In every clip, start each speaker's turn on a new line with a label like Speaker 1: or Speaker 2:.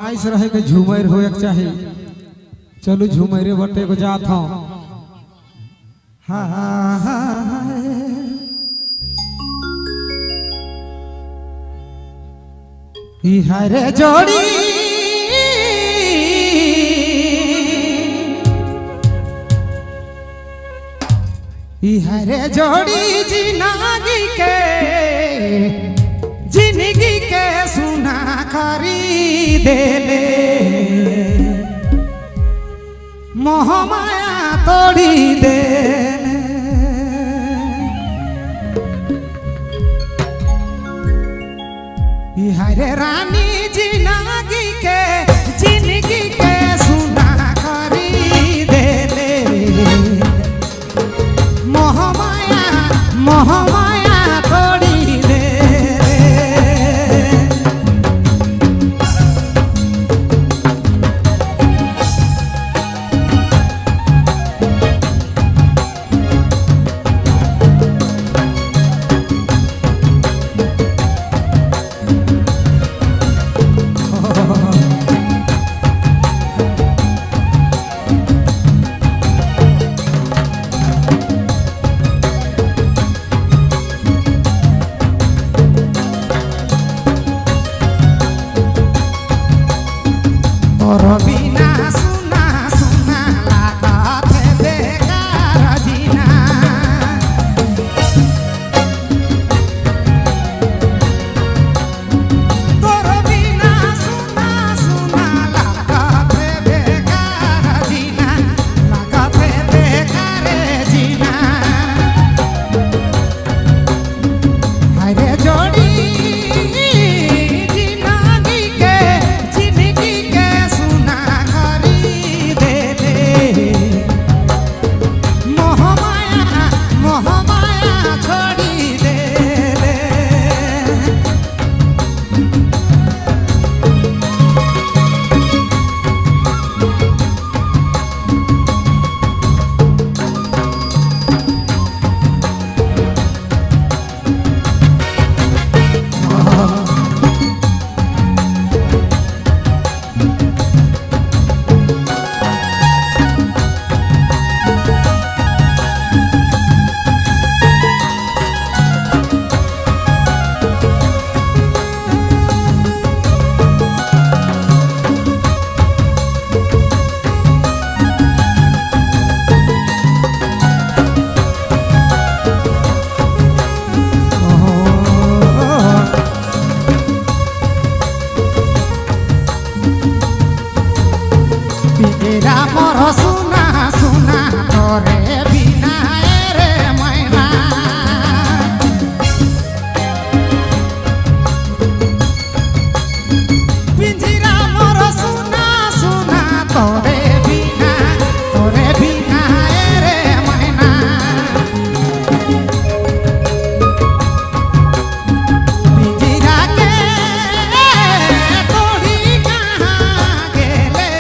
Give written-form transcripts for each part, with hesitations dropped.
Speaker 1: आइस रहे के झूमर होए के चाही। चलू झूमरे बटे को जात हूँ। हरे जोड़ी हरे जोड़ी जिंदगी के जिंदगी के सुना खरी देले मोह माया तोड़ी देले। हरे रानी जिंदगी के सुना खरी देले मोह माया तोड़ी दे। तोर बिना सुना सुना लागत बेकार जीना। तोर बिना सुना सुना लागत बेकार जीना, लागत बेकार जीना। हरे जोड़ी जिंदगी के सुना खरी देले मोह माया छोड़ी देले। पिंजरा मोर सुना सुना तोरे बिना रे मैना। पिंजरा मोर सुना सुना तोरे बिना रे मैना। पिंजरा के तोड़ी कहाँ गेले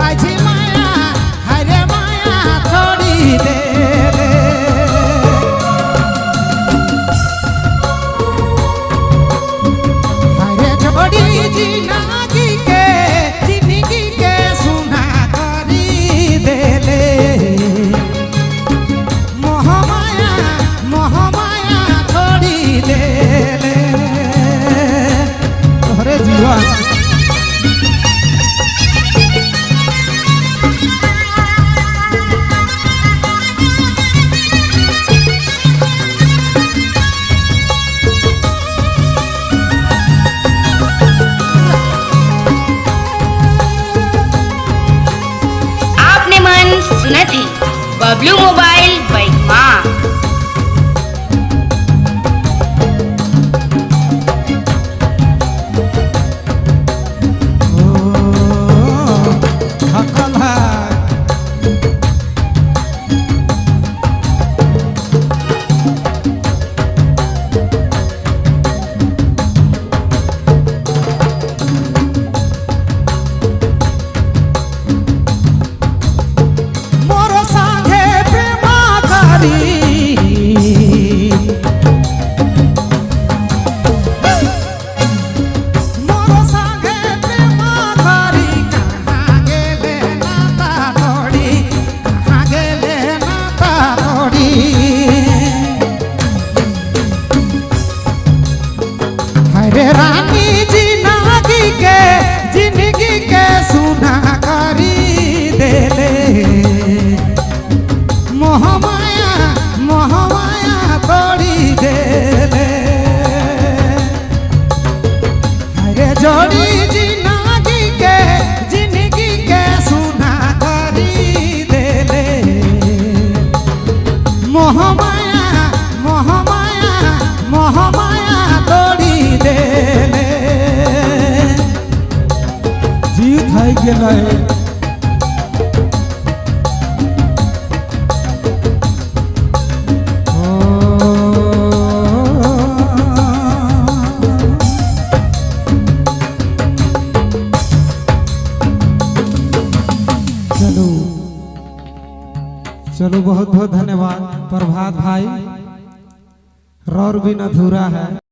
Speaker 1: আজি माया हरे माया छोड़ी देले। हरे जोड़ी जिंदगी के सुना करी देले मोह माया छोड़ी देले। तोहरे जीवन
Speaker 2: आपने मन सुनत ही बबलू मोबाइल बाइक माँ।
Speaker 1: थकल है। मोर संगे प्रेम कर जोड़ी जिंदगी के सुना करी देले। मोह माया, मोह माया, मोह माया तोड़ी देले। जीव थाई गेला है। चलो चलो, बहुत बहुत धन्यवाद प्रभात भाई। रौर भी अधूरा है।